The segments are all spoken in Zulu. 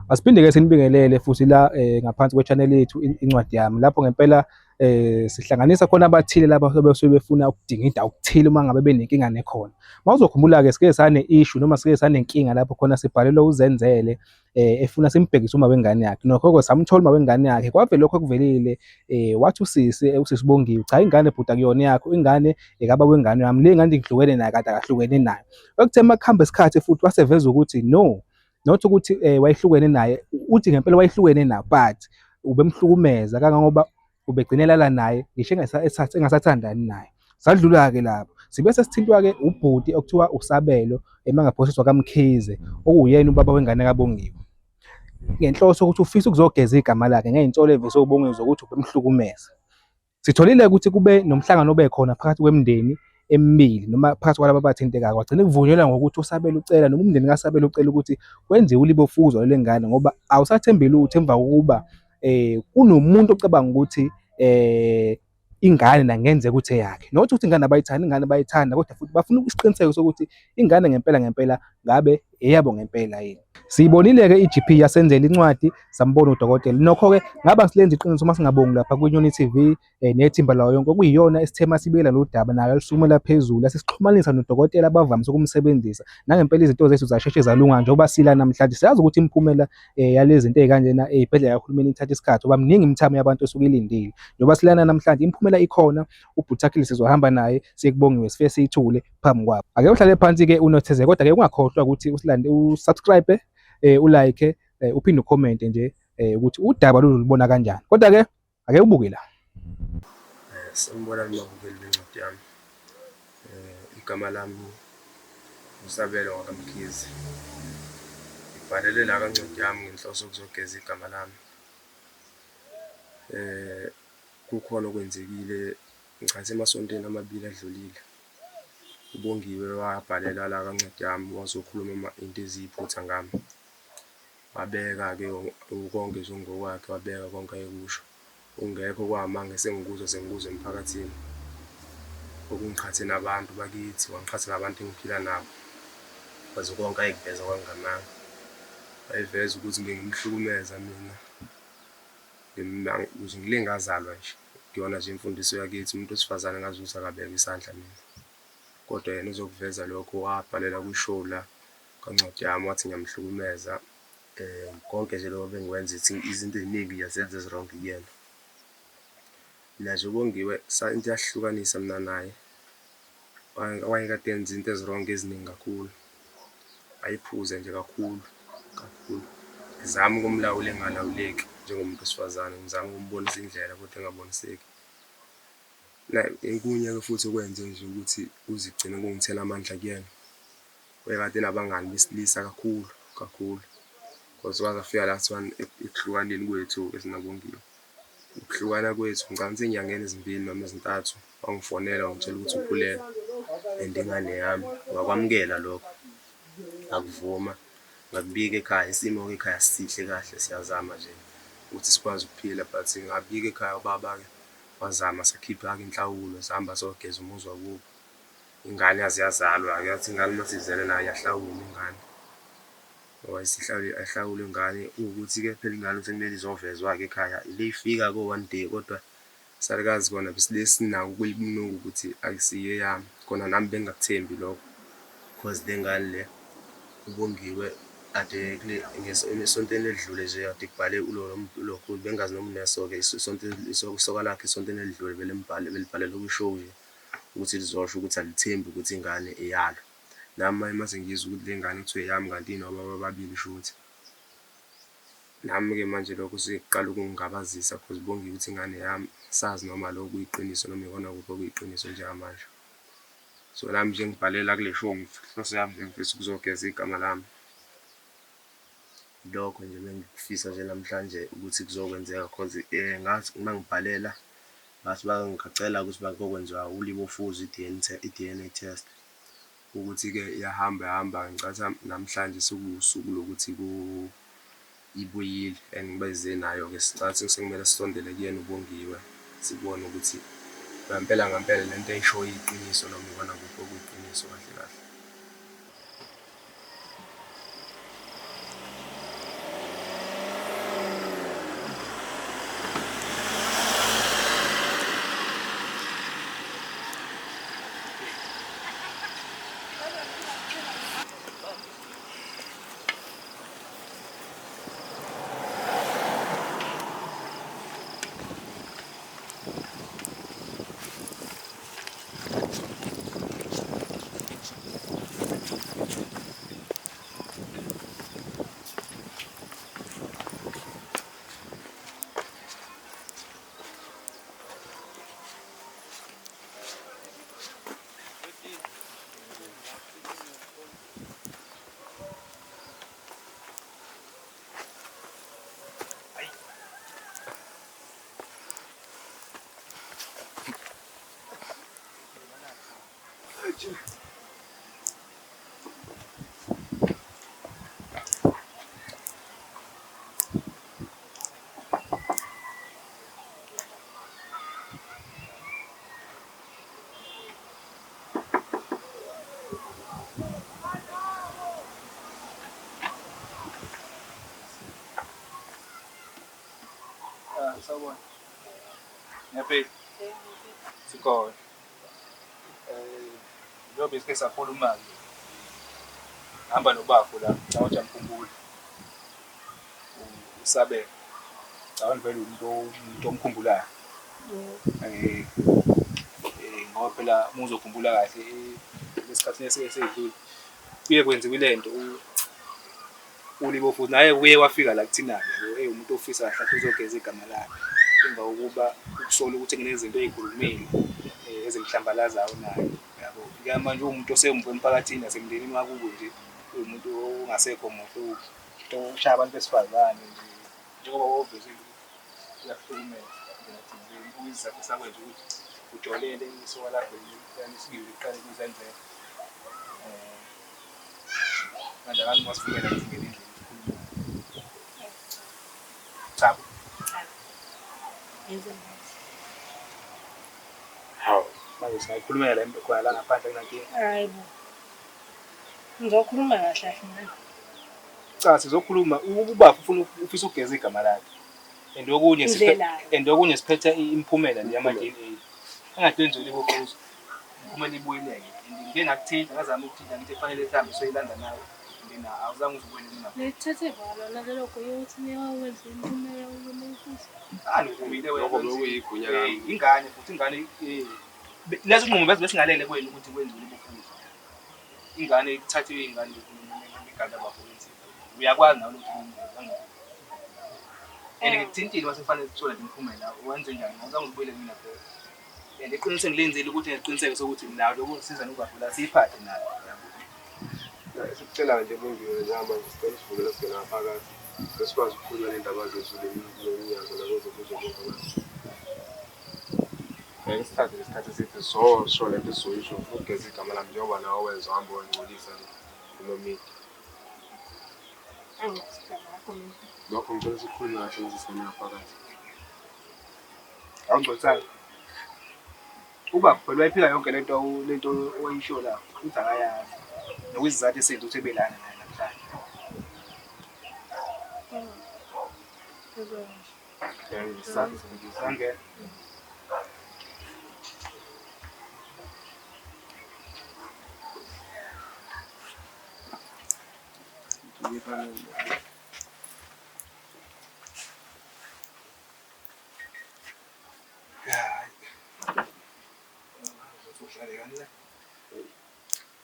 Asiphinde-ke sinibingelele futhi la ngaphansi kwe-channel yethu Incwadi Yami, lapho ngempela sihlanganisa khona abathile laba besuke befuna ukudingida okuthile uma ngabe benenkinga nekhona. Uma uzokhumbula-ke sike sane-issue noma sike sanenkinga lapho khona sibhalelwe uZenzele efuna simbhekise uma wengane yakhe. Nokho-ke samthola uma wengane yakhe, kwavele lokho okuvelile wathi usisi usisi Bongiwe, cha ingane bhuti akuyona yakho, ingane ekaba wengane yami, le ngane ngihlukene naye kade akahlukene nayo. Ekuthe uma kuhamba isikhathi futhi waseveza ukuthi no, not ukuthi wayehlukene naye, uthi ngempela wayehlukene naye but ubemhlukumeza kangangoba ubegcine elala naye ngisho engasathandani naye. Sadlula-ke lapho, sibe sesithintwa-ke ubhuti okuthiwa uSabelo eMangaphosiswa kaMkhize, okuwuyena ubaba wengane kaBongiwe, ngenhloso yokuthi ufisa ukuzogeza igama lakhe ngey'nsolo evezwe uBongiwe zokuthi ubemhlukumeza. Sitholile ukuthi kube nomhlangano obe khona phakathi kwemindeni emibili noma phakathi kwalaba abathintekayo, kwagcina kuvunyelwa ngokuthi uSabelo ucela noma umndeni kaSabelo ucela ukuthi kwenziwe ulibofuzo lwale ngane ngoba awusathembi lutho emva kokuba kunomuntu ocabanga ukuthi ingane nangenzeka ukuthi eyakhe. Not ukuthi ingane abayithandi, ingane bayayithanda kodwa futhi bafuna isiqiniseko sokuthi ingane ngempela ngempela ngabe eyabo ngempela yini. Siyibonile-ke i-G_P yasenzela incwadi, sambona udokotela. Nokho-ke ngaba silenza iqiniso uma singabongi lapha kwiNyoni T_V nethimba layo yonke okuyiyona esithe masibikela lolu daba nayo yalisukumela phezulu yasisixhumanisa nodokotela abavamise ukumsebenzisa. Nangempela izinto zethu zasheshe zalunga njengoba sila namhlanje. Siyazi ukuthi imiphumela yalezi zinto ey'kanjena ey'bhedlela kahulumeni ithatha isikhathi ngoba miningi imithamo yabantu esuke ilindile. Njengoba silana namhlanje imiphumela ikhona, ubhuti sizohamba naye siye kuBongiwe sifike siyithule phambi kwabo. Ake uhlale phansi-ke unotheze, kodwa-ke ungakhohlwa ukuthi usilande usubscribe, ulike, uphinde ukhomente nje ukuthi udaba lolu kanjani. Kodwa-ke ake ubuke la. Sanibonani babukeli bencwadi yami. Igama lami uSabelo wakaMkhize. Ngibhalele la kancwadi yami ngenhloso yokuzogeza igama lami. Kukhona okwenzekile ngichaze emasontweni amabili adlulile. UBongiwe wabhalela la kancwadi yami wazokhuluma into eziyiphutha ngami. Wabeka-ke konke nje okungokwakhe, wabeka konke ayekusho. Okungekho kwamanga esengikuzwa sengikuzwa emphakathini. Okungiqhathe nabantu bakithi, wangiqhatha nabantu engiphila nabo. Cause konke ayekuveza kwakungamanga. Wayeveza ukuthi bengimhlukumeza mina, nje ngile ngazalwa nje kuyona nje imfundiso yakithi umuntu wesifazane ngazuthi akabekwa isandla mina. Kodwa yena uzokuveza lokho wabhalela kwi-show la kaNcwadi yami wathi ngiyamhlukumeza. Konke nje lokho bengikwenza izinto ey'ningi ngiyazenza ezi-wrong kuyena. Mina nje uBongiwe into eyasihlukanisa mina naye wayekade enza izinto ezi-wrong eziningi kakhulu. Wayephuza nje kakhulu kakhulu. Ngizama ukumlawula engalawuleki njengomuntu wesifazane, ngizama ukumbonisa indlela kodwa engaboniseki. Okunye-ke futhi okwenze nje ukuthi kuze kugcine kungithela amandla kuyena, wayekade enabangani besilisa kakhulu kakhulu cause kwaze kwafika la kuthiwa ekuhlukaneni kwethu-ke sinoBongiwe. Ukuhlukana kwethu ngicabanga ukuthi ey'nyangeni ezimbili noma ezintathu wangifonela wangitshela ukuthi ukhulelwe and ingane eyami. Ngakwamukela lokho, ngakuvuma, ngakubika ekhaya. Isimo-ke ekhaya asisihle kahle, siyazama nje ukuthi sikwazi ukuphila but ngabika ekhaya ubaba-ke wazama sakhipha-ke inhlawulo sahamba sayogeza umuzi wakubo. Ingane yaze yazalwa-ke, yathi ingane uma isizelwe nayo yahlawulwa ingane. Ngoba isihlawulwa ingane kuwukuthi-ke phela ingane sekumele izovezwa-ke ekhaya. Ile ifika ko-one day kodwa isalukazi kona besile sinako ukuyinuka ukuthi akusiyo eyami. Kona nami bengingakuthembi lokho cause le ngane le uBongiwe kade esontweni elidlule nje kade kubhale ulokhu bengingazi noma uneso-ke isonto isoka lakhe esontweni elidlule belibhalele kwi-show nje ukuthi lizosho ukuthi alithembi ukuthi ingane eyalo. Nami manje mase ngizwa ukuthi le ngane kuthiwa eyami kanti inobaba ababili shuthi. Nami-ke manje lokho sekuqala ukungingabazisa cause Bongiwe uthi ingane eyami, sazi noma lokho kuyiqiniso noma ikona kuphi okuyiqiniso njengamanje. So nami nje ngibhalela kule show inhloso yami nje ngifisa ukuzogeza igama lami. Lokho nje bengikufisa nje namhlanje ukuthi kuzokwenzeka cause ngathi uma ngibhalela ngathi bangacela ukuthi bakokwenziwa ulibofuzo i-D_N_A test. Ukuthi-ke iyahamba yahamba ngicatha namhlanje sekuwusuku lokuthi ibuyile and beze nayo-ke sicathi sekumele sisondele kuyena uBongiwe sibone ukuthi ngampela ngampela lento ayishoyo iyiqiniso noma ikona kuphi okuyiqiniso kahle kahle. Ah, sawubona. Ngiyaphila. Sikhona. Eh, njengoba sike sakhuluma-ke, ngihamba nobafo la, ngicabanga ukuthi uyamkhumbula. Usabelo. Ngicabanga vele umuntu umuntu omkhumbulayo. Eh, eh, ngoba phela uma uzokhumbula kahle esikhathini esike sedlule kuye kwenziwa le nto uLibo futhi naye kuye wafika la kuthina-ke yabo ewumuntu ofisa kahle kahle uzogeza igama lakhe emva kokuba ukusola ukuthi kunezinto ey'khulumile ezimhlambalazayo naye yabo. Njengamanje uwumuntu osemuva emphakathini nasemndenini wakubo nje uwumuntu ongasekho muhle uwumuntu oshaya abantu besifazane nje njengoba wawuvezile ukuthi uyakuhlukumeza ndlela thizeni okuyisizathu esakwenza ukuthi ujolele isoka lakho lesibili liqale ukuzenzela. Manje akazi uma sivumela ukuthi ngene endlini sikhulume. Cha. Hawu, manje singayikhulumela le nto khona la ngaphandle kunankinga. Hayi bo. Ngizokhuluma kahle kahle nani. Cha, sizokhuluma ubaba ufuna ufisa ukugeza igama lakhe. And okunye Indlela. And okunye siphethe imiphumela le yama DNA. Engathi wenziwe libofuzo. Imiphumela ibuyileke. And ngike ngakuthinta ngazama ukuthinta ngithi fanele sihambe soyilanda nawe. Then awuzange uzubuyele mina. Nithathe bala lona lelo gunya ukuthi niyowenza imiphumela yokubofuzo. Ah, ngivumile wena. Lokho bekuyigunya lami. Ingane futhi ingane leso nqumo bese besingalele kwenu ukuthi kwenziwe libofuzo. Ingane ithathiwe ingane imiganda bafundi. Uyakwazi nawe ukuthi kwenziwe. And ngikuthintile wase kufanele sithole le miphumela wenze njani awuzange uzibuyele kumina phela. And iqiniso engilenzile ukuthi ngiqiniseke sokuthi nawe lokhu ngisiza nobafula siyiphathe nayo. Sikucela nje Bongiwe njengamanje sicela usivumele singene ngaphakathi sesikwazi ukukhuluma nendaba zethu leminyaka nakoze kuze konke manje. Ngeke sithathe lesikhathi eside sosho lento esizoyisho ugeza igama lami njengoba nawe wenza uhambe wangcolisa nje kunomidi. Lokho ngicela sikhulume kahle mase singene ngaphakathi. Awungcolisanga. Ubaba phela wayiphika yonke lento lento oyisho la uthi akayazi. Nokuyizathu esenza ukuthi ebelana naye namhlanje. Angena.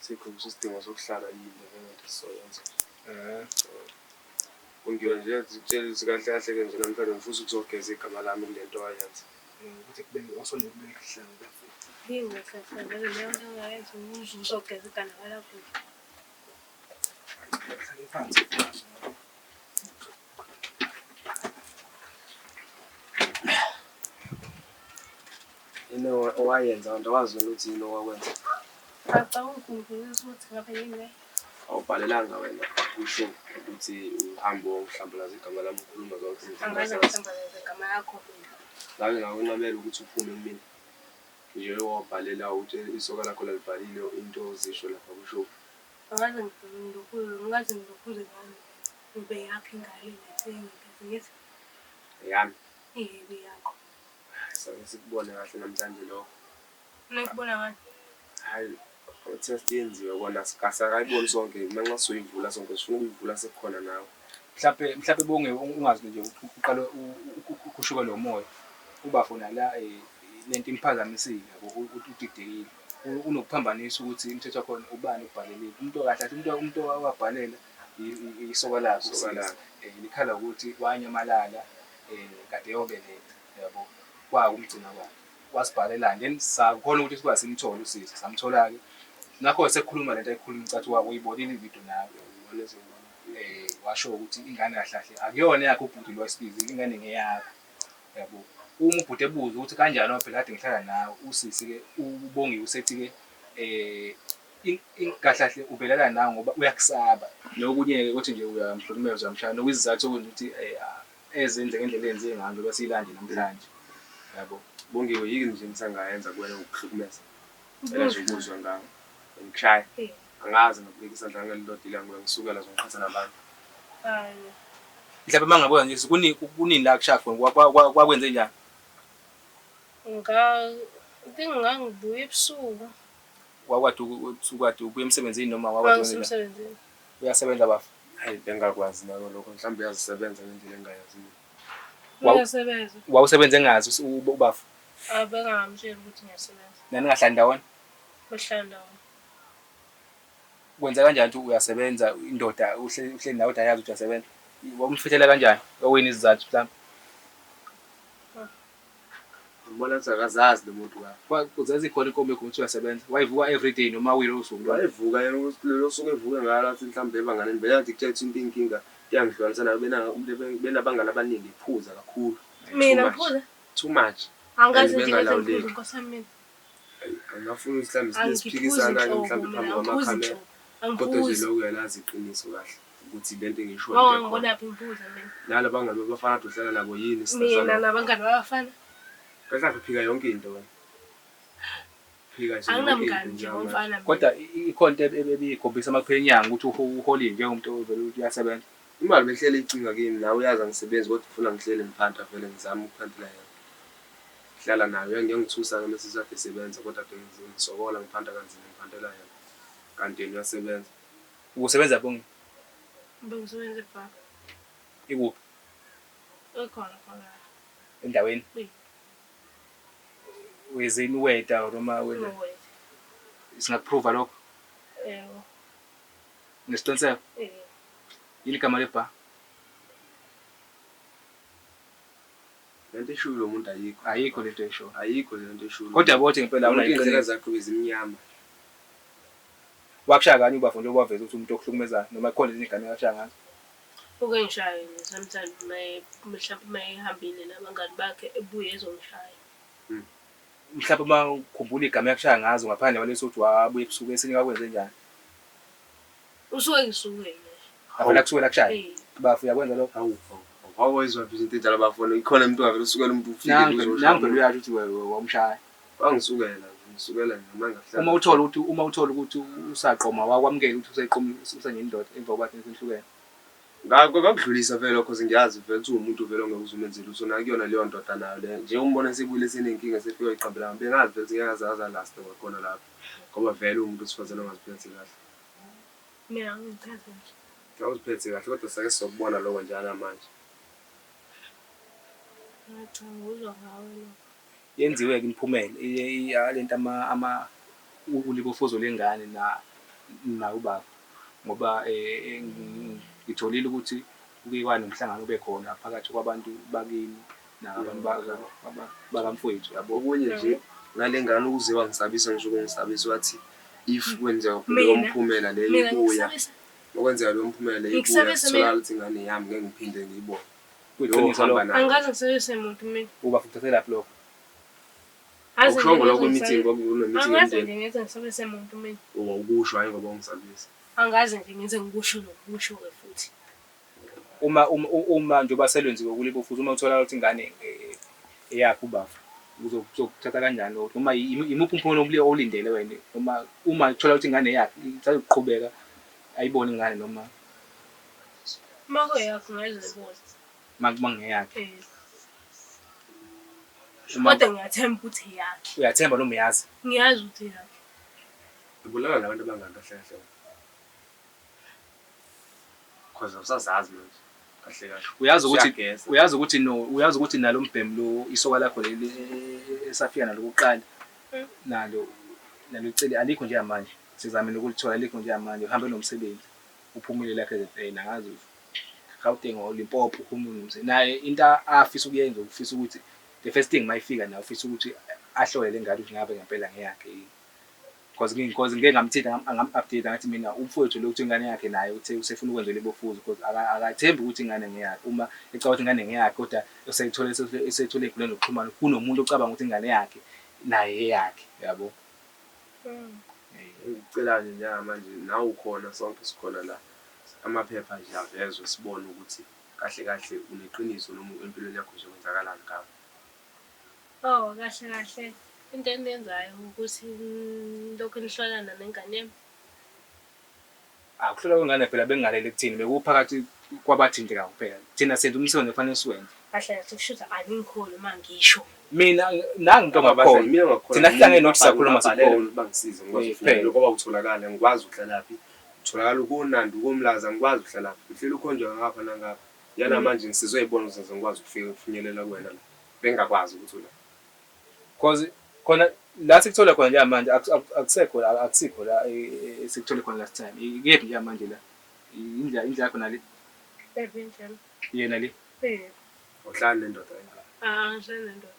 Sikhombisa isidingo sokuhlala yini le nto esizoyenza. Bongiwe nje sikutshela ukuthi kahle kahle ke nje namhlanje ngifisa ukuzogeza igama lami kule nto ayenza. Ukuthi kube wasonde kube kuhlanga bafethu. Yini kahle vele leyo nto ongayenza uze uzogeza igama lakho. Hlale phansi. Yini owayenza kanti awazi wena ukuthi yini owakwenza. Cha ungikhumbulisa ukuthi ngabe yini le. Awubhalelanga wena kusho ukuthi uhambe wongihlambalaza igama lami ukhuluma zonke izinto Angaze engingazazi. ngihlambalaze igama lakho mina. Ngake ngakunqabela ukuthi uphume kumina. Nje wabhalela ukuthi isoka lakho lalibhalile into ozisho lapha kusho. Angaze ngilokhuze, ngikaze ngilokhuze ngani. Ube yakho ingane ngithi ngithi Yami. iyebe yakho. Sake sikubone kahle namhlanje lokho. Nikubona ngani? Hayi, test yenziwe kona sikasakayiboni sonke manxa soyivula sonke sifuna ukuyivula sekukhona nawe. Mhlawumbe mhlawumbe bonge ungazi nje uqale ukhushuke lo moya. Ubafo nala lento imphazamisile yabo udidekile. Unokuphambanisa ukuthi imithetho yakhona ubani ubhalelile. Umuntu kahle kahle umuntu umuntu owabhalela isoka lakhe Isoka lakhe. Likhala ukuthi wanyamalala kade eyobeletha yabo. Kwakumgcina kwakhe. Wasibhalela then sakhona ukuthi sikwazi simthole usisi. Samthola-ke. Nakho sekukhuluma lento ayikhuluma cathi uyibonile ividiyo nawe. Ngibone sengibona. Washo ukuthi ingane kahle kahle akuyona yakhe ubhuti lo wesibili ingane ngeyakho. Yabo. Uma ubhuti ebuza ukuthi kanjani ngoba phela kade ngihlala nawe usisi ke uBongiwe usethi ke Eh kahle kahle ubelala nawe ngoba uyakusaba. Nokunye-ke ukuthi nje uyamhlukumeza uyamshaya nokuyisizathu sokwenza ukuthi ezenze ngendlela enze ngayo njengoba siyilanje namhlanje. Yabo. Bongiwe yini nje engisangayenza kuwena ngokuhlukumeza? Cela nje ukuzwa ngawe. Ngikushaya. Angazi ngakubeka isandla ngelilodwa ilanga uyangisukela zongiqhatha nabantu. Hayi. Mhlawumbe uma ngabuza nje kunini la kushaya khona kwakwenze njani? Nga I think ngangibuya ebusuku. Wakwade ebusuku kade ubuya emsebenzini noma wakwade wenze njani? Ngangisemsebenzini. Uyasebenza bafo? Hayi bengingakwazi nako lokho mhlawumbe uyazisebenza ngendlela engingayazi mina. Uyasebenza. Wawusebenza engazi ubafo? Ah bengingamtsheli ukuthi ngiyasebenza. Naningahlali ndawonye? Besihlala ndawonye. Kwenza kanjani ukuthi uyasebenza indoda uhleli nawe kodwa ayazi ukuthi uyasebenza? Wamfihlela kanjani? Kwakuyini isizathu mhlawumbe? Ngibona ukuthi akazazi lo muntu kahle. Zazikhona inkomo ekhona ukuthi uyasebenza. Wayivuka everyday noma kuyilolo suku lolo? Wayivuka yena ukuthi lolo suku evuke ngalo athi mhlawumbe ebanganeni beyathi kutshela ukuthi into inkinga iyangihlukanisa nayo benabangani abaningi ephuza kakhulu. Mina ngiphuza? Too much. Angikaze nje ngaze ngiphuze nkosi yami mina. Angafuni ukuthi mhlawumbe siphikisana-ke mhlawumbe phambi kwamakhamera. Kodwa nje lokho uyalazi iqiniso kahle ukuthi lento engishoyo into ekhona. Wangibonaphi ngibuza mina. Nala bangani babafana kade uhlala nabo yini Mina nabangani babafana. Kahle kahle uphika yonke into wena. Phika nje yonke into Anginamngani nje womfana mina. Kodwa ikhona into ebiyikhombisa uma kuphela inyanga ukuthi uholile njengomuntu ovele ukuthi uyasebenza. Imali behlele icinga kimi nawe uyazi angisebenzi kodwa ufuna ngihlele ngiphanta vele ngizame ukuphantela yena. Ngihlala naye uyangithusa-ke mese kade esebenza kodwa kade ngisokola ngiphanta kanzima ngiphantela yena. Kanti yena uyasebenza. Ubusebenza phi? Bengisebenza ebhange. Ikuphi? Ekhona khona. Endaweni? Wezeni uweta or noma wenza? Ngiweta. Singakuprova lokho? Yebo. Unesiqiniseko? Yebo. Yini igama lebha? Lento eshiwo lo muntu ayikho. Ayikho lento eshoyo. Ayikho lento eshiwo. Kodwa bothi ngempela awunayo. Indlela zakho bezimnyama. Wakushaya kanye ubafo njengoba waveza ukuthi umuntu okuhlukumezayo noma kukhona ezinye izigameko akushaya ngazo. Uke ngishaye nje sometimes mhlawumbe uma ehambile nabangani bakhe ebuye ezongishaya. Mhlawumbe uma ukhumbula igama akushaya ngazo ngaphandle kwaleso ukuthi wabuya ebusuku esinye kwakwenze njani? Usuke ngisuke nje. Avele akusukele akushaye? Bafo uyakwenza lokho? Hawu hawu wawezwa phi izinto ezinjalo bafo? Ikhona umuntu ongavele usukele umuntu ufike Nangu uzoshaya. Nangu phela uyasho ukuthi wamshaya. Wangisukela nje, ngisukela nje noma ngahlala. Uma uthola ukuthi uma uthola ukuthi usaqoma wakwamukela ukuthi useqomile usenendoda emva kokuba senihlukene. Ngakho ngakudlulisa vele lokho ngiyazi vele ukuthi uwumuntu vele ongeke uze umenze lutho nayo kuyona leyo ndoda nayo le nje umbona esebuyile esenenkinga esefika eqambela bengazi vele ukuthi ngeke aze aze alaste kwakhona lapho ngoba vele uwumuntu wesifazane ongaziphethe kahle. Mina ngiziphethe nje. Awuziphethe kahle kodwa sake sizokubona lokho njengamanje. Cha ngikuzwa ngawe lokho. Yenziwe-ke imiphumela yalento ama ulibofuzo lengane naye ubaba ngoba ngitholile ukuthi kuke kwanomhlangano obe khona phakathi kwabantu bakini nabantu bakamfowethu yabo. Okunye nje ngale ngane uze wangisabisa ngisho ukungisabisa wathi if kwenzeka leyo mphumela leyo ibuya okwenzeka leyo mphumela leyo ibuya kutholakala ukuthi ingane yami ngeke ngiphinde ngiyibone. Kuyiqiniso lokho. Angikaze ngisebenzise muntu mina. Ubafo ukuthathelaphi lokho? Aze Awukushongo nje lokho ngenze kwi-meeting ngoba kune-meeting Angikaze yomndeni. nje ngenze ngisebenzise muntu mina. Wawukusho hhayi ngoba ungisabisa. Angikaze nje ngenze ngikusho nokusho-ke futhi. Uma uma uma njengoba selwenziwe kulibo futhi uma utholakala ukuthi ingane eyakho ubafo uzokuthatha kanjani lokho noma imuphi umphumela owulindele wena noma uma uthola ukuthi ingane eyakhe isazoqhubeka ayibone ingane noma Uma kuyeyakho ngeke Uma kungeyakhe. Eh. Kodwa ngiyathemba ukuthi eyakhe. Uyathemba noma uyazi? Ngiyazi ukuthi eyakhe. Ubulala nabantu abangaki kahle kahle wena? Cause awusazazi manje kahle kahle. Uyazi ukuthi Usuyageza. uyazi ukuthi no uyazi ukuthi nalo mbhemu lo isoka lakho leli esafika nalo kuqala nalo nalo icele alikho njengamanje sizamile ukulithola alikho njengamanje uhambe nomsebenzi uphumile la KZN angazi Gauteng or Limpopo uphumile nomsebenzi naye into afisa ukuyenza ufisa ukuthi the first thing mayifika naye ufisa ukuthi ahlole le ngane ukuthi ngabe ngempela ngeyakhe yini. Cause cause ngike ngamthinta ngam-update ngathi mina umfowethu lo kuthiwa ingane yakhe naye uthe usefuna ukwenza ulibofuzo cause akathembi ukuthi ingane ngeyakhe uma ecabanga ukuthi ingane ngeyakhe kodwa eseyithole eseyithole ey'nkundleni zokuxhumana kunomuntu ocabanga ukuthi ingane yakhe naye eyakhe yabo. Engikucelayo nje njengamanje nawe ukhona sonke sikhona la. Amaphepha nje avezwe sibone ukuthi kahle kahle uneqiniso noma empilweni yakho nje kwenzakalani ngawe. Oh kahle kahle into eniyenzayo ukuthi nilokhu nihlolana nengane yami. Ukuhlolwa kwengane phela bekungalele kuthini bekuphakathi kwabathintekayo kuphela. Thina senza umsebenzi okufanele siwenze. Kahle kahle kushuthi aningikholwa uma ngisho. Mina nangu umuntu ongakholwa. Mina ngakholwa. Thina sihlangene nothi sakhuluma Ngibhalele sikhona. ukuthi bangisize ngikwazi Eh, ukufinyelela kuphela. ngoba utholakala ngikwazi uhlalaphi. Utholakala ukonandi ukomlaza ngikwazi uhlalaphi. Uhleli ukhonjwa ngapha nangapha. Yana manje ngisizwe yibona ukuthi ngikwazi ukufika ukufinyelela kuwena la. Bengingakwazi ukuthi ula. Cause khona la sikuthola khona njengamanje akusekho la akusikho la esikuthole khona last time. Ikephi njengamanje la? Indlela indlela yakho nale Ephi indlela? yena le. Eh, Uhlala nendoda yini? ah ngihlala nendoda.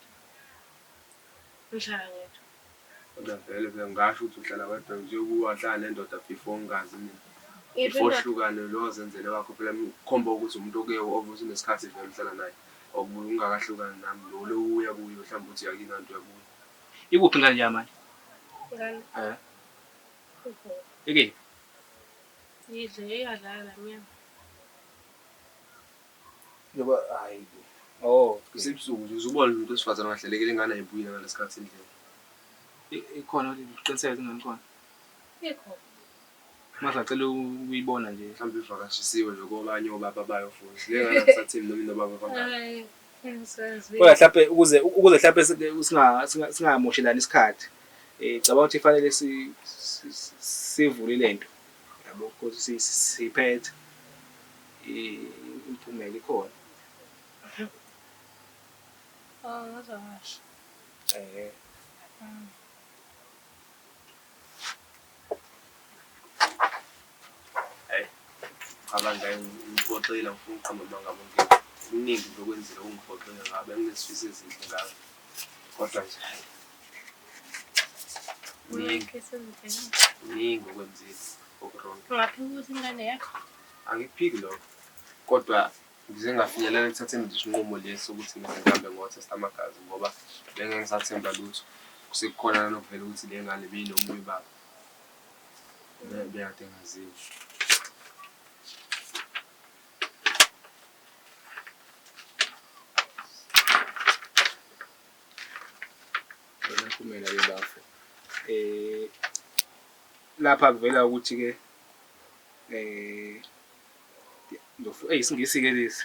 Ngihlala ngedwa. Kodwa vele bengingasho ukuthi uhlala wedwa nje ukuba wahlala nendoda before ngingazi mina. Iphi Before indoda? hlukane lo ozenzele wakho phela kukhomba ukuthi umuntu oke obviously unesikhathi vele uhlala naye. Okubuye ungakahlukani nami lo lo uya kuyo mhlawumbe uthi uyakinanto uyakuyo. Ikuphi ingane njengamanje? Ingane Eh. ikhona. Ikephi? Idle iyadlala myama. Njengoba hayi. Oh, Kusebusuku nje uzubona umuntu wesifazane ongahlelekile ingane ayibuyile ngalesikhathi endlini. ikhona uqiniseke ukuthi ingane ikhona. Ikhona. Mase ngicela ukuyibona nje. Mhlawumbe ivakashisiwe nje kobanye obaba bayo futhi. Le ngane angisathembi noma inobaba bangaki. Hayi, ngisazi. Kodwa mhlawumbe ukuze ukuze mhlawumbe singamoshelani isikhathi. Eh cabanga ukuthi fanele sivule lento. Yabo because siphethe imiphumela ikhona. Oh, ngizwa kahle. Eh Cabanga ngiphoxile ngifuna ukuqamba amanga bonke. Kuningi nje okwenzile okungiphoxile ngabe nginesifiso ezinhle ngawe. Kodwa nje hayi. Kuningi, kuningi okwenzile oku-wrong. Ungaphika ukuthi ingane yakho? Angikuphiki lokho. Kodwa ngize ngafinyelela ekuthatheni nje isinqumo lesi sokuthi ngize ngihambe ngothesta amagazi ngoba bengeke ngisathemba lutho. Sekukhona nanokuvela ukuthi le ngane beyinomunye ubaba. Bekade engaziwa. Yona mphumela ke bafo. Eh lapha kuvela ukuthi ke eh isiNgisi ke lesi.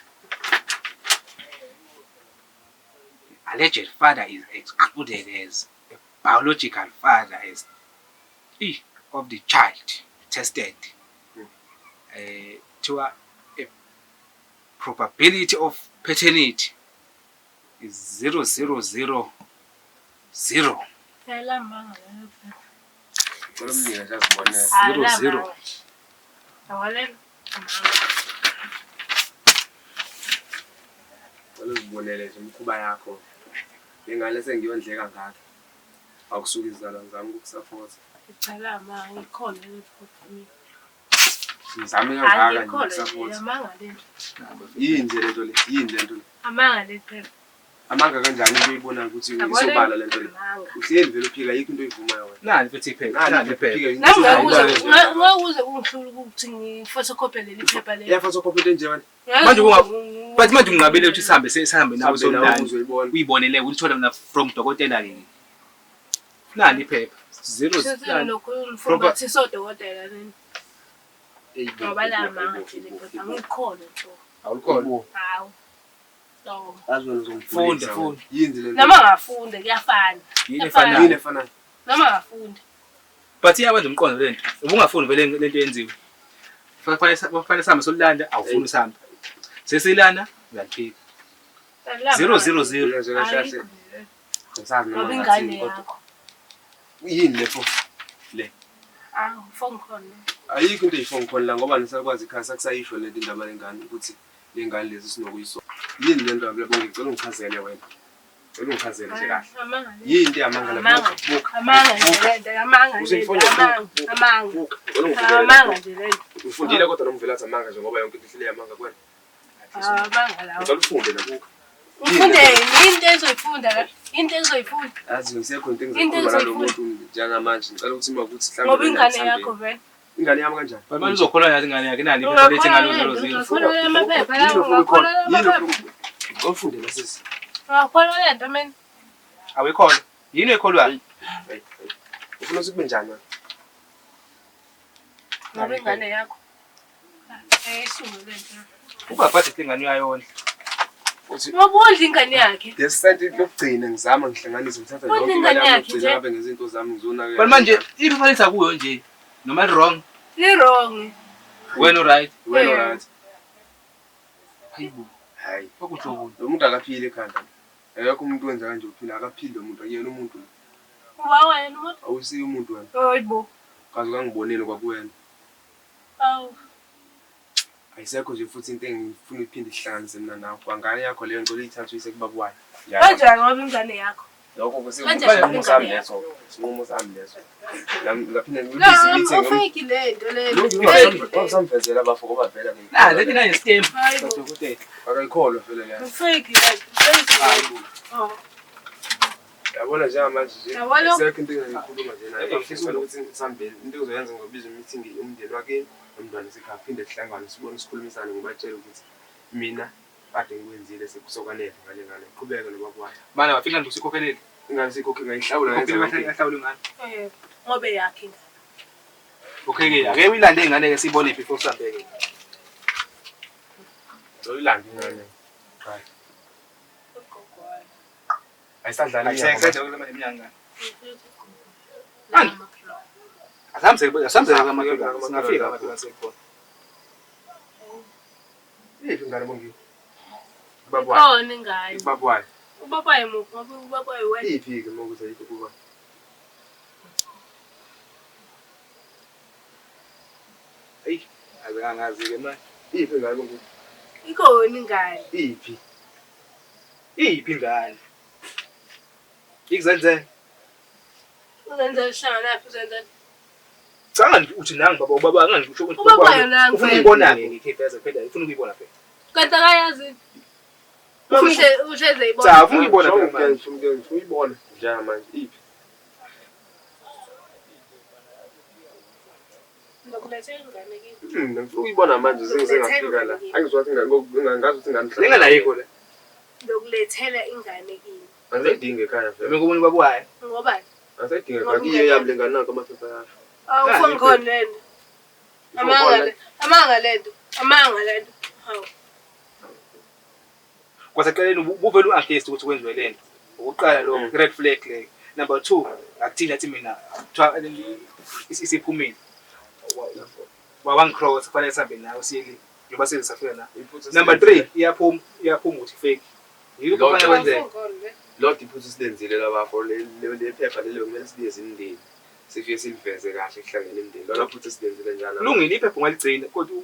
Alleged father is excluded as a biological father as of the child tested. Kuthiwa a probability of paternity is 0000. Ayilamanga lelo phepha. Ngicela umnike nje azibonele. Zero, zero. Ayilamanga nje. Awalelo amanga. Ngicela uzibonele nje imikhuba yakho. Le ngane sengiyondleka ngakho. Akusuke izalwa ngizama ukukusupport. Ngicela amanga ikhona lelo phepha mina. Ngizame kangaka nje Angikholwa nje ukukusupport. amanga lento. Yini nje lento le? Yini lento le? Amanga leli phepha. Amanga kanjani into oyibonayo ukuthi Yabona? isobala lento le? Amanga. Uhleli vele uphika ayikho into oyivumayo wena. Nali futhi iphepha, Nali nali iphepha. uphika into Nami ngeke uze oyivumayo. ngeke uze ungihlule ukuthi ngiphotocopy leli phepha leli. Iyaphotocopy into enje wena. Ngeke Manje uze But manje unqabile ukuthi sihambe sihambe nawe Uhambe nawe somlando. uzoyibona. Uyibonele ulithole mina from dokotela ke. Nali iphepha. Zero Sesile nani. lokhu ngifuna Proper- ukuthi sodokotela nini. Eyi, Ngoba la bo, manga bo, nje bo, phepha bo. angikholwa nje. Awulikhona. Hawu. No. Yazi wena uzongigulisa Funda, wena. funda. Yini le nto? Noma ngafunde kuyafana. Yini Yini efanayo? efanayo? Noma ngafunde. But iyakwenza umqondo lento. Ubungafuni vele lento yenziwe. Kufanele sihambe solanda, awufuni usihambe. Sesilana uyaliphika. Zero zero zero. Mina nje kahle kahle angisazi noma Ngoba ngingathini ingane kodwa yakho. yini le pho? Le. Ah, phone call. Ayikho into eyi-phone call la ngoba nisakwazi ikhaya sakusayisho lento indaba lengane ukuthi le ngane lezi sinokuyisola. Yini le nto yabo ngicela ungichazele wena. Ngicela ungichazele nje kahle. Amanga le. Yini into yamanga la? Amanga. Buka, buka. Amanga nje lento, amanga nje. Uzimfonyo, Amanga, buka, amanga. buka. Ngicela ungivikele. Amanga nje lento. Ufundile kodwa noma uvela athi amanga nje ngoba yonke into ihlele yamanga kuwena. Amanga lawo. Ngicela ufunde la buka. Ufundeni into ezoyifunda la? Into ezoyifunda. Yazi ngisekho into Into engizokhuluma nalo engizoyifunda. muntu njengamanje ngicela ukuthi uma kuthi Ngoba ingane yakho vele. Ingane yami kanjani? But manje uzokholwa yazi ingane yakhe nani iphepha lethi ingane uzalo zero. Ungakholwa amaphepha la, ungakholwa amaphepha. Ufunde la sisi. Ungakholwa le nto mina. Awuyikhona. Yini oyikholwayo? Hey, hey. Ufuna ukuthi kube njani wena? Ngoba ingane yakho. Ayisuke le nto. Ungaphathi ingane uyayondla. Uthi Ngoba udla ingane yakhe. lesenti lokugcina ngizama ngihlanganise ngithatha Udla yonke ingane imali yami yakhe yokugcina nje. ngabe ngezinto zami ngizonakekela. But manje iphepha lethi akuyo nje. Noma wrong, Li-wrong. wena right. Wena Eh. right. Hayibo, Hayi. kwakuhloboni. Lo muntu akaphili ekhanda. Akekho umuntu wenza kanje uphila akaphili lo muntu akuyena umuntu. lo. Uba wena umuntu. Awusiye umuntu wena. Hayibo. Kaze kangiboneli kwakuwena. Awu. Ayisekho nje futhi into engifuna iphinde ihlanganise mina nawe. Kwangane yakho leyo ngicela uyithathe uyise kubaba wayo. Kanjani ngoba ingane yakho? Lokho Kanjani kusinqumo sami ingane leso. Isinqumo sami leso. Nami ngaphinde No, ngibize i-meeting. ufake le nto le. Wangisamvezela abafo ngoba vele Na, lethi nayo stem. Hayibo. Dokotela. akayikholwa vele leyo. Ufake le nto. Hayibo. Oh. Yabona njengamanje nje Yabona? ayisekho into engiyikhuluma nje naye. Ngifisa ukuthi ngisambe into engizoyenza ngizobiza i-meeting umndeni wakini nomntwana sekhaya phinde sihlangane sibone sikhulumisane ngibatshele ukuthi mina kade ngikwenzile sekusokwanele ngale ngane qhubeke nobaba wayo. Mana wafika nje usikhokhelele. Ingane sikhokhe ngayihlawula ngayenza Ukhokhele yonke. ahlawule ingane. Eh, ngoba yakhe ingane. Okay ke, ake uyilande ingane ke siyibone before sihambe ke. Uzoyilanda ingane. Right. Ugogo wayo. Ayisadlali Ayisekho inyama. kule manje iminyanga. Ani? Asamse asamse kamakhelwane singafika kamakhelwane sekhona. Iphi ingane Bongiwe? Ubaba wayo. Ikhona ingane. Ubaba wayo. Ubaba muphi ngoba ubaba wena. Iphi ke uma ukuthi ayikho kuba? Eyi, azingangazi ke manje. Iphi ingane Bongiwe? Ikhona ingane. Iphi? Iphi ingane? Ikuzenzele. Uzenzela uhlanganaphi uzenzela? Cha nje uthi nangu baba ubaba anganje usho ukuthi Ubaba yona ufuna ngeke. ukuyibona ke ngikhiphe phela ufuna ukuyibona phela. Kanti akayazi. Ufuna- Uhleze ibona. Cha ufuna ukuyibona phela manje. Ngifuna ukuyibona njengamanje iphi? Ngizokulethela ingane kimi. Ngifuna ukuyibona manje sengize ngafika la. Angizwa ukuthi ngazi ukuthi ingane Lengane ayikho la. Ngizokulethela ingane kimi. Angisayidingi ekhaya vele. Mina ngibona ubaba wayo. Ngoba Angisayidingi ekhaya. Kiyo yami lengane nanka amaphepha yakho. awufuni khona lento. Amanga le, amanga lento, amanga lento. Hawu. Kwaseqeleni ubuvele u-against ukuthi kwenziwe lento. Okokuqala lokho red flag leyo. Number 2 akuthini athi mina kuthiwa isiphumile. Wawangicross kufanele sihambe nawe siye le. Njengoba size safika la. Number 3 iyaphuma iyaphuma ukuthi fake. Yikho kufanele kwenzeke. Awufuni khona le. Lodwa iphutha esilenzile labafo le phepha lelo kumele sibize imindeni. Sifike siliveze kahle kuhlangene imindeni. Lona phutha esilenzile njalo. Kulungile iphepha ungaligcina kodwa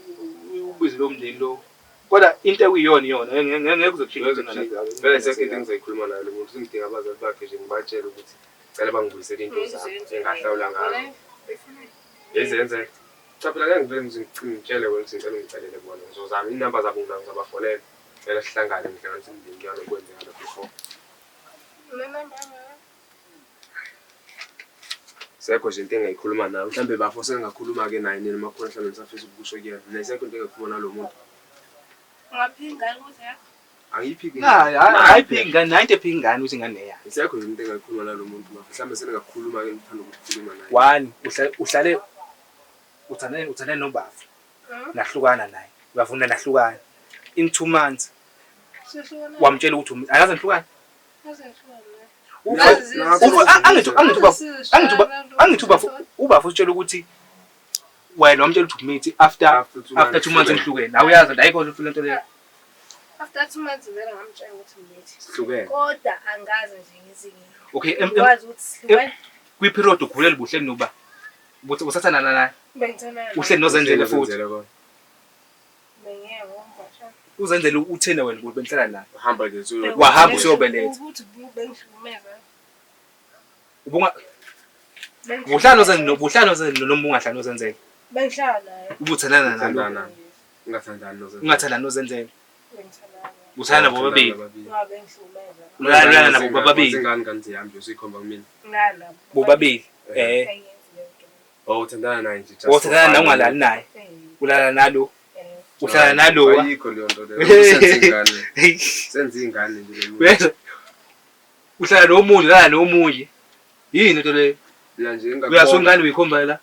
ubize lo mndeni lo. Kodwa into ekuyiyona iyona ngeke kuzokushintsha Vele sekho into engizoyikhuluma nayo lo muntu sengidinga abazali bakhe nje ngibatshele ukuthi cela bangibuyisele into zami engahlawula ngazo. Yizenzeke. Cha phela ngeke ngivele ngize ngitshele wena ukuthi ngicela ungicelele kubona. Ngizozama inamba zabo nginazo ngizabafonela. Cela sihlangane ngihlanganise imindeni kuyona kwenzeka lokho before. Sekho nje into engayikhuluma nawe. Mhlambe bafo sengingakhuluma-ke naye nina uma kukhona mhlambe ngisafisa ukukusho kuyena. Mina isekho into engayikhuluma nalo muntu. Ungaphika ingane ukuthi yakho. Angiyiphiki. Na, ayiphiki ingane, nayo into ephika ingane ukuthi ingane eyakhe. Isekho nje into engayikhuluma nalo muntu bafo. Mhlambe sengingakhuluma-ke ngithanda ukukhuluma naye. One, uhlale uthandane uthandane nobaba. Nahlukana naye. Uyavuna nahlukana. In 2 months Sihlukana. wamtshela ukuthi akaze nihlukane. Sihlukana. Angithi ubaba utshela ukuthi wena wamtshela ukuthi umithi after after 2 months nihlukene. Nawe uyazi nje ayikho lento leyo. After 2 months vele ngamtshela ukuthi ngithi. Sihlukene. Kodwa angazi nje ngithi Okay, ngikwazi ukuthi sihlukene. kwi period ukhulele buhle noba. Ubuthi usathandana naye. Bengithandana. Uhleli nozenzele futhi. Uzenzele kona. Bengiyeke ngomgwasha. Uzenzele uthena wena ukuthi benihlala naye. Uhamba nje usuyo. Wahamba usuyobeletha. Ukuthi bengihlukumeza. Ubunga buhlala nozenzele buhlala nozenzele noma ungahlali nozenzele. Bengihlala naye. Ubuthandana nalo. Uthandana. Ungathandani nozenzele. Ungathandani nozenzele. Bengithandana naye. Uthanda nabo bobabili. Ngabe ngihlukumeza. Ulala nabo bobabili. Ingane ngane ziyami nje usuyikhomba kumina. Ngilala nabo. Bobabili. Eh. Angiyenzi leyo nto. Oh uthandana naye nje. just for Uthandana naye fun. ungalali naye. Eh, Ulala nalo. eh. Uhlala nalowa. Ayikho leyo nto leyo. Senza ingane. Senza ingane nje lo muntu. Uyezwa? Uhlala nomunye, ulala nomunye. Yini into leyo? Mina nje Uyasho engakubonga. ingane uyikhomba la.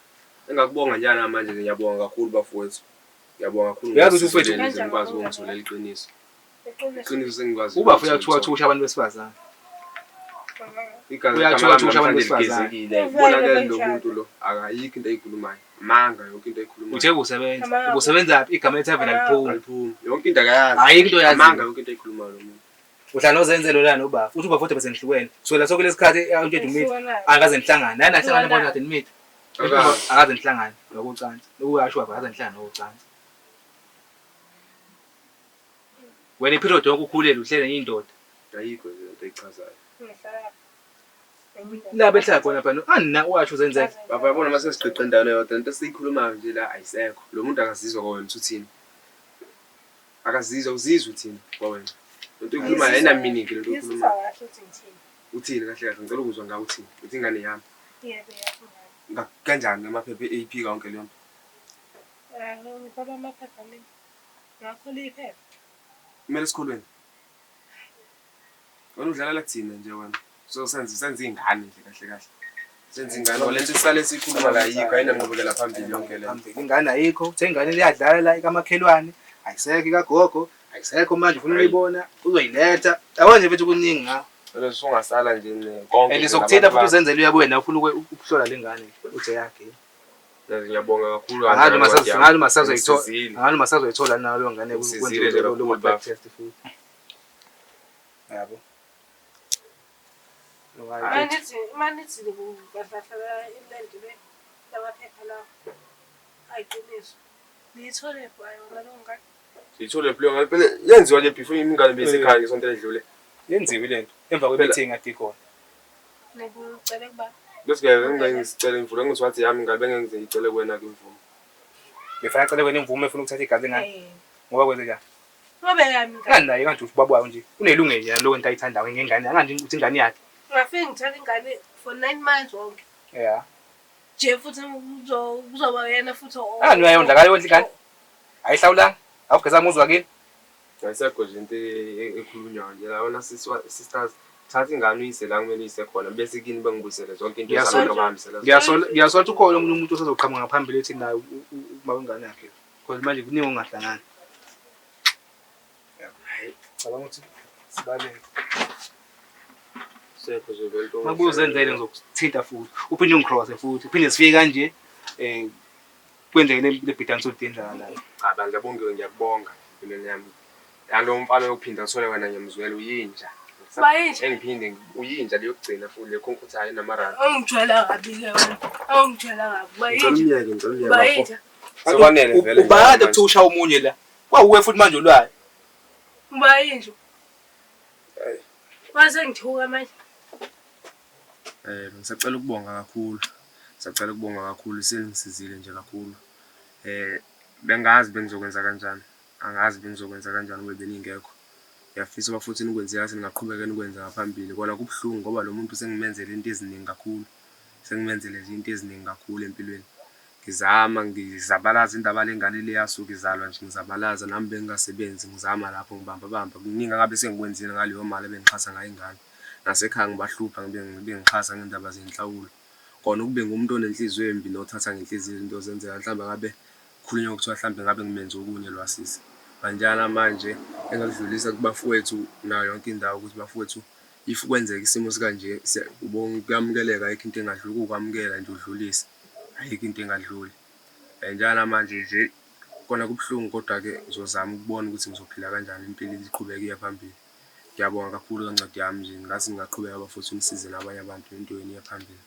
Engakubonga njani manje nje ngiyabonga kakhulu bafowethu. Ngiyabonga kakhulu. Uyazi ukuthi ngosizo ufethu- lwenu, nje ngikwazi ukungitholela iqiniso. Iqiniso. Iqiniso sengikwazi. Uba futhi uyathuka abantu besifazane. Igazi Uyathuka igama thusha abantu lami besifazane. ligezekile. Kubonakele lo muntu lo akayikho into ayikhulumayo. Manga yonke into ayikhulumayo. Uthe ubusebenza. Ubusebenza phi? Igama lethaveni aliphumi. Aliphumi. Yonke into akayazi. Ayikho into oyaziyo. Manga yonke into ayikhulumayo lo muntu. Uhlala nozenzelo la nobaba. Uthi ubaba futhi besengihlukene. Kusukela sonke lesikhathi untsheda umithi. Ngihlukanani. Akaze nihlangane. Naye nahlangana bona kade nimithi. Akazi. Akaze nihlangane ngokocansi. Lokuyasho ubaba akaze nihlangane ngokocansi. Wena iperiod yonke ukhulele uhlele nenye indoda. Ayikho nje into ayichazayo. Ngihlala. La behlala khona phana anina washo uzenzela. Baba yabona mase sigqiqe endaweni eyodwa into esiyikhulumayo nje la ayisekho. Lo muntu akazizwa kwawena ukuthi uthini. Akazizwa uzizwa uthini kwawena. Lento oyikhulumayo ayina meaning lento Ngizizwa oyikhulumayo. kahle ukuthi ngithini. Uthini kahle kahle ngicela ukuzwa ngawe uthini. Uthi ingane yami. Yebo, yakho ingane. Kanjani amaphepha e-AP yonke leyo nto? Ah, ngikholwa amaphepha mina. Ngakhola iphepha. Kumele esikolweni. Wena udlalela kuthina nje wena. So senze senze ingane nje kahle kahle. Senze ingane ngoba lento isale sikhuluma la ayikho ayinanqubekela phambili yonke le. Phambili ingane ayikho. Uthe ingane liyadlala la ikamakhelwane. Ayisekho ikagogo. Ayisekho manje ufuna ukuyibona uzoyiletha. Yabona nje mfethu kuningi nga. Wena usungasala nje ne konke. And sokuthinta futhi uzenzele uyabuya nawe ufuna ukuhlola le ngane uthi yakhe. Ngiyabonga kakhulu. Angazi uma sazo angazi uma sazoyithola. Ngisizile. Angazi uma sazoyithola nayo leyo ngane Ngisizile nje lo kakhulu, blood bafo. test futhi. Yabo. Manithi manithi bahlahla ilento le lamaphepha lawo. Ayiqiniso. Niyithole phi ayo ngalo ngane? Siyithole phela ngale phela yenziwa le before ingane besekhaya ngesonto eledlule. Yenziwe lento emva kwe-meeting ade ikhona. Nikucele kuba. Bese ke ngeke ngisicele imvume ngithi wathi yami ngabe ngeke ngize ngicele kuwena ke imvume. Befana acele wena imvume efuna ukuthatha igazi lengane Eh. ngoba kwenze njani? Ngobe yami ingane. Ngani naye kanje uthi ubaba wayo nje unelungelo yena lokho into ayithandayo ngengane anganje ukuthi ingane yakhe. Ngafike ngithola ingane for 9 months wonke. Yeah. Nje futhi kuzoba yena futhi Angani uyayondla akayondla ingane. Ayihlawulanga. Awugezanga umuzwa kini. Ayisekho nje into ekhulunywayo nje la wena sisters thatha ingane uyise la kumele uyise khona bese kini bengibuyisele zonke into Ngiyasola. zami abahambisela zona. Ngiyasola ngiyasola ukuthi ukhona omunye umuntu osezoqhamuka ngaphambili ethi naye uma wengane yakhe. Because manje kuningi okungahlangani. Hayi, cabanga ukuthi sibaleke. Sekho nje lento. Makubuye uzenzele ngizokuthinta futhi. Uphinde ungicrosse futhi. Uphinde sifike kanje eh kwenzeke le le bhidansi oludenzakalayo. Cha bandla bonke ngiyakubonga empilweni yami. Yalo mfana yokuphinda athole wena ngiyamzwela uyinja. Bayinja. Engiphinde uyinja leyokugcina futhi lekhonkothayo enamarandi. Awungijwayela kabi ke wena. Awungijwayela kabi. Ngicela Bayinja. umyeke ngicela umyeke bafo. Bayinja. Sekwanele vele. Ubhakade kuthiwa ushaya omunye la. Kwawuwe futhi manje olwayo. Bayinja. Hayi. Mase ngithuka manje. Ngisacela ukubonga kakhulu. Ngisacela ukubonga kakhulu seningisizile nje kakhulu. Bengazi bengizokwenza kanjani. Angazi bengizokwenza kanjani kube beningekho. Ngiyafisa uba futhi nikwenze kahle ningaqhubeka nikwenze ngaphambili. Kona kubuhlungu ngoba lo muntu sengimenzele into eziningi kakhulu. Sengimenzele nje into eziningi kakhulu empilweni. Ngizama ngizabalaza indaba lengane le yasuka izalwa nje ngizabalaza nami bengingasebenzi ngizama lapho ngibamba bamba. Kuningi angabe sengikwenzile ngaleyo mali ebengixhasa ngayo ingane. Nasekhaya ngibahlupha bengixhasa ngendaba zenhlawulo. Kona ukube ngumuntu onenhliziyo embi nothatha ngenhliziyo izinto zenzeka mhlawumbe ngabe kukhulunywa kuthiwa mhlawumbe ngabe ngimenze okunye lo sisi. Kanjana manje engakudlulisa kubafowethu nayo yonke indawo ukuthi bafowethu if kwenzeka isimo esikanje kuyamukeleka ayikho into engadluli kuwukwamukela nje udlulise ayikho into engadluli. Njana manje nje kona kubuhlungu kodwa-ke ngizozama ukubona ukuthi ngizophila kanjani impilo iqhubeke iye phambili. Ngiyabonga kakhulu kancwadi yami nje ngathi ngingaqhubeka bafowethu nisize nabanye abantu into yenu iye phambili.